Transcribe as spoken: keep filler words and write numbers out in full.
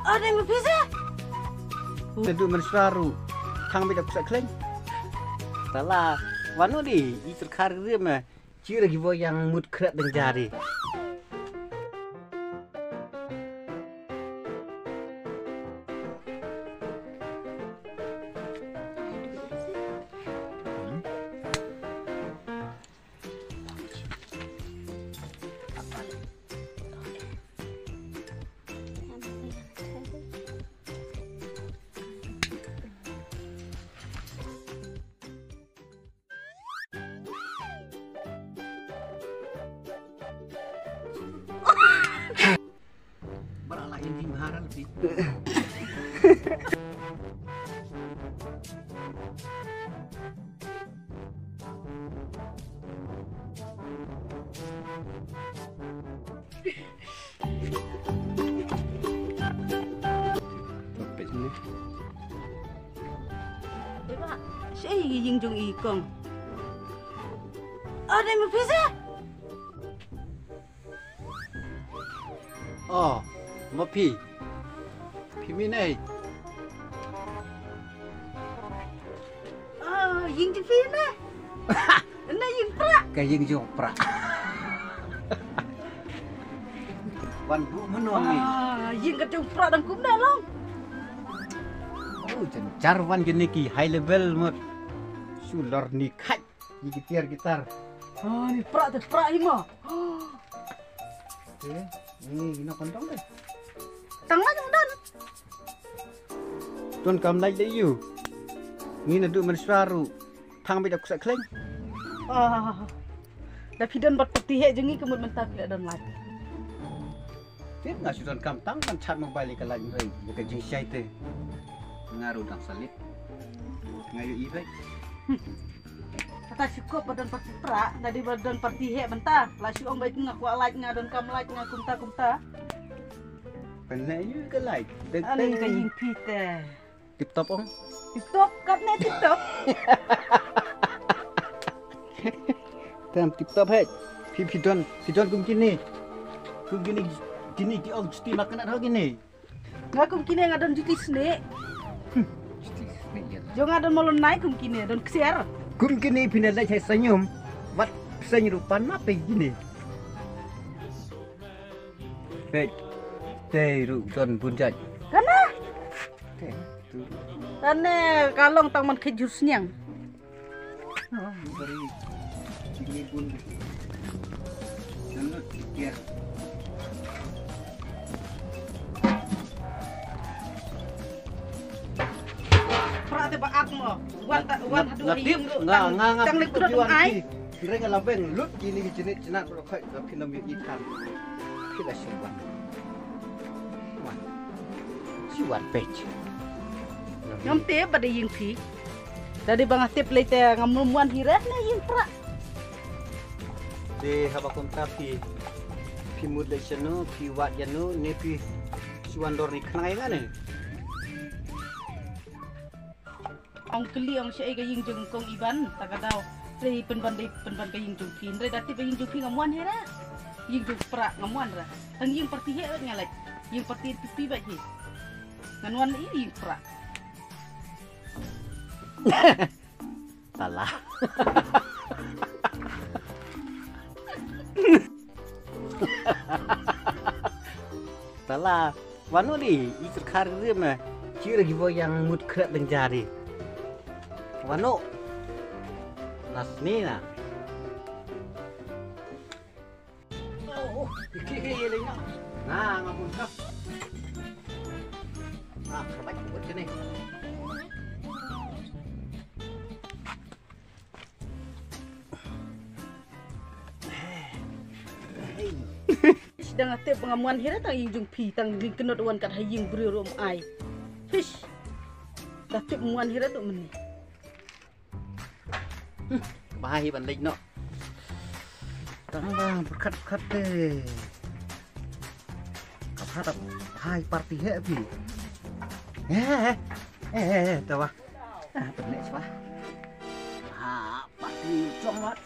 Ane ma pisa. Nadu man swaru. Thang bida kusa kleng. Tala. Wanu di. Itur kar gede ma. Chira gibo yang mut kret deng jari. Bara la indi maharal pi. Eba, shi ïing jong i kong. Ane ma pisa. Oh, ma phi. Phi mi nei. Ah, ïing jong phi ne. Ane ïing pra. Ka ïing jong pra. Wan bu mano ni. Ah, ïing ka jong pra dang kumne long. Oh, jan jar wan jeni ki high level mut. Sulor ni khat. Ni gitar, gitar. Ah, ni pra te pra hi ma. Eh, ni ina kontong deh. Tang la jong dan. Don kam lai le yu. Ni na du man swaru. Thang bida kusa kleng. Ah. Da phi don bad pati he jong ngi ka mut mynta phi la don lai. Tip nga shu don kam tang ban chat mobile ka light rei ka jingshai te. Nga ruh dang salit. Nga yu i rei. Kata shu kop ba don parti pra, da di ba don parti he banta. La shu ong ba nga kwah light nga don kam light nga kumta kumta. Pynleh yu ka light. Ani ka ïing phi te. Tip top ong. Tip top, katne tip top. Tam tip top he. Phi phi don, phi don kum kine. Kum kine, kine ki ong juti mak kane ho kine. Nga kum kine nga don juti sne. Juti sne ya. Jo nga don molon nai kum kine, don ksiar. Kum kine phi na lai chai sanyum. Wat sanyum pan ma pe kine. Pek. Te ru don bun jait. Kana? Te. Tane ka long tang man khit jur sniang. Oh, bari. Ini bun. Nanu tikia. Pra te ba ak mo. Wan ta wan hadu him ru. Nga nga nga. Tang lek tu ai. Reng la beng lut kini ki jinit jinat ro khoi ka phi nam yu i khan. Phi la shi wan. Wan. Shi wan pech. Ngam te ba da ïing phi. Da dei ba nga tip lei te ngam wan hi reh ne ïing pra. Te haba kumta phi. Phi mut lei shano, phi wad ïano, ne phi shi wan dor ni khnang ai nga ne. Ong kylli ong shaei ka ïing jong kong Iban, ta ka daw. Trei pynban dei pynban ka ïing jong phi. Hynrei da tip ba ïing jong phi ngam wan hi ra. Ïing jong pra ngam wan ra. Tang ïing parti he nga lait. Ïing parti pipi ba hi. Ngan wan ïa ïing pra. Tala. Tala. Wanu di, i terkhar rim eh. Chira gibo yang mut kret lenjari. Wanu. Nasni na. Oh, iki iki ye lenga. Na, ngapun ka. Na, kabat buat sini. Sdang ate ba ngam wan hi ra tang ïing jong phi tang ïing kynnoh wan kat ha ïing briew ruh um ai. Hish. Da tip ngam wan hi ra tu mynne. Ba hi ban leit noh. Tang ba berkat berkat te. Ka pha ta hai parti he phi. Eh eh eh eh ta ba. Ah, ne swa. Ah, parti jong wat.